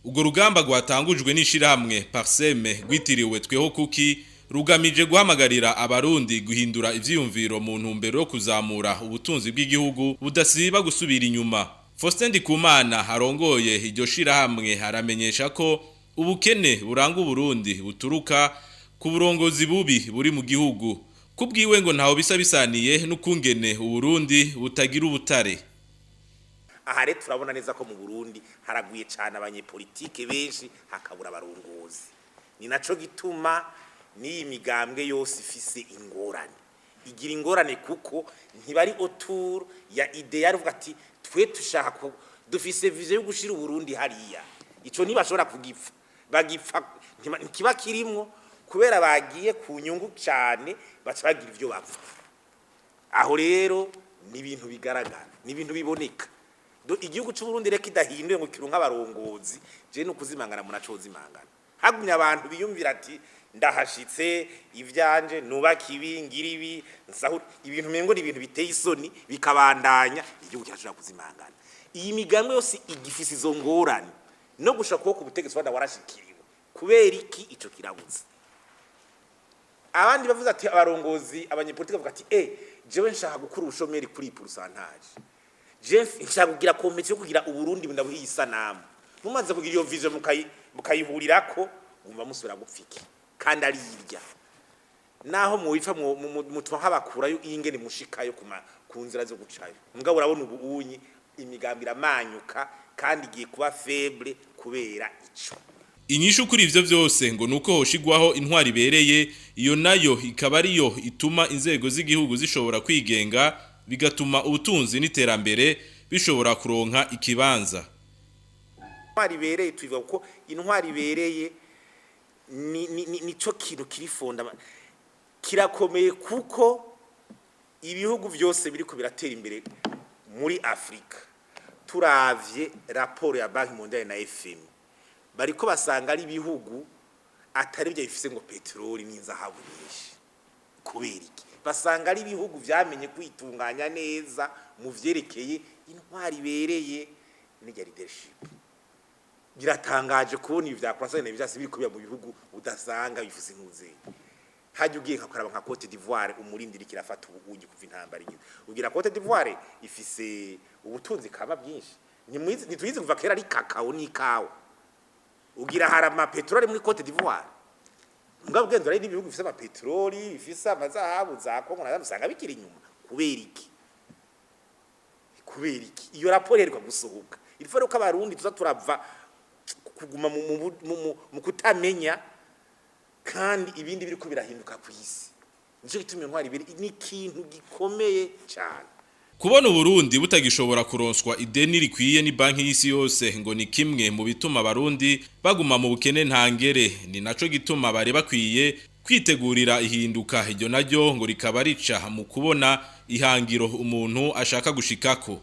Urwo rugamba rwatangujwe n'ishirahamwe Parsem rwitiriwe Tweho Kuki rugamije guhamagarira abarundi guhindura ivyiyumviro mu ntumbero yo kuzamura ubutunzi bw'igihugu budasiba gusubira inyuma. Faustin Ndikumana arongoye iryo shirahamwe aramenyesha ko ubukene buranga Uburundi buturuka ku burongozi bubi buri mu gihugu. Kubwiwe ngo ntaho bisa bisaniye n'ukungene Uburundi butagira ubutare. Aha rero turabona neza ko mu Burundi haraguye cyane abanyepolitike benshi, hakabura abarongozi. Ni naco gituma n'iyi migambwe yose ifise ingorane, igira ingorane kuko ntibari autour ya idéal uvuga ati twe tushaka ko dufise vision yo gushira Uburundi hariya. Ico ntibashobora kugipfa, bagipfa ntikiba kirimwo kubera bagiye ku nyungu cyane, baca bagira ivyo bapfa. Aho rero ni ibintu bigaragara, ni ibintu biboneka. Igihugu cy'u Burundi reka idahinduye ngo kironka abarongozi, je no kuzimangana munacozimangana. Hagumye abantu biyumvira ati ndahashitse ivyanje, nubaka ibi, ngira ibi, nsahura ibintu, mengo ni ibintu biteye isoni, bikabandanya, igihugu kirashobora kuzimangana. Iyi migambwe yose igifise izo ngorane no gushaka kuba ku butegetsi wenda warashikiriwe. Kubera iki ico kirabuze? Abandi bavuze ati abarongozi, abanyepolitike bavuga ati jewe nshaka gukura ubushomeri kuri pourcentage, je nshaka kugira compétition yo kugira Uburundi ndabuhiye isanamu. Mumaze kugira iyo vision mukayihurirako, wumva musubira gupfa iki? Kandi ari irya naho mubifa mutwa nk'abakurayo ingene mushikayo ku nzira zo gucayo. Mugabo urabona ubu unyi imigambi iramanyuka kandi igiye kuba faible kubera ico. Inyishu kuri ivyo vyose ngo nuko hoshigwaho intwari ibereye, iyo nayo ikaba ariyo ituma inzego z'igihugu zishobora kwigenga, bigatuma ubutunzi n'iterambere bishobora kuronka ikibanza. Intwari ibereye tubivuga kuko intwari ibereye ni nico kintu kiri fondamental, kirakomeye, kuko ibihugu byose biriko biratera imbere muri Afrika, turavye raporo ya Banque mondiale na FMI, bariko basanga ari ibihugu atari byo bifise ngo peteroli n'inzahabu nyinshi. Kubera iki? Basanga ari ibihugu vyamenye kwitunganya neza mu vyerekeye intwari ibereye n'irya leadership. Biratangaje kubona ibi vya croissance na vyose biriko biba mu bihugu udasanga bifise intuze. Hajya ugiye nka nka Cote d'Ivoire, umurindi iriko irafata ubugungi kuva intambara igize. Ugira Cote d'Ivoire ifise ubutunzi kama bwinshi, ntituyizi kuva kera ari kakao n'ikawa. Ugira hari amapetroli muri Cote d'Ivoire? Mbwa bwenge ari n'ibihugu bifise amapetroli, bifise amazahabu, za Congo na usanga bikiri inyuma. Kubera iki? Kubera iki iyo raporo iheruka gusohoka? Il faut ko abarundi tuza turava kuguma mu kutamenya kandi ibindi biriko birahinduka ku isi. Nico gituma intwari ibiri ni ikintu gikomeye cyane. Kubona Uburundi butagishobora kuronswa ideni rikwiye ni Banki y'Isi Yose ngo ni kimwe mu bituma abarundi baguma mu bukene ntangere. Ni naco gituma bari bakwiye kwitegurira ihinduka, iryo naryo ngo rikaba rica mu kubona ihangiro umuntu ashaka gushikako.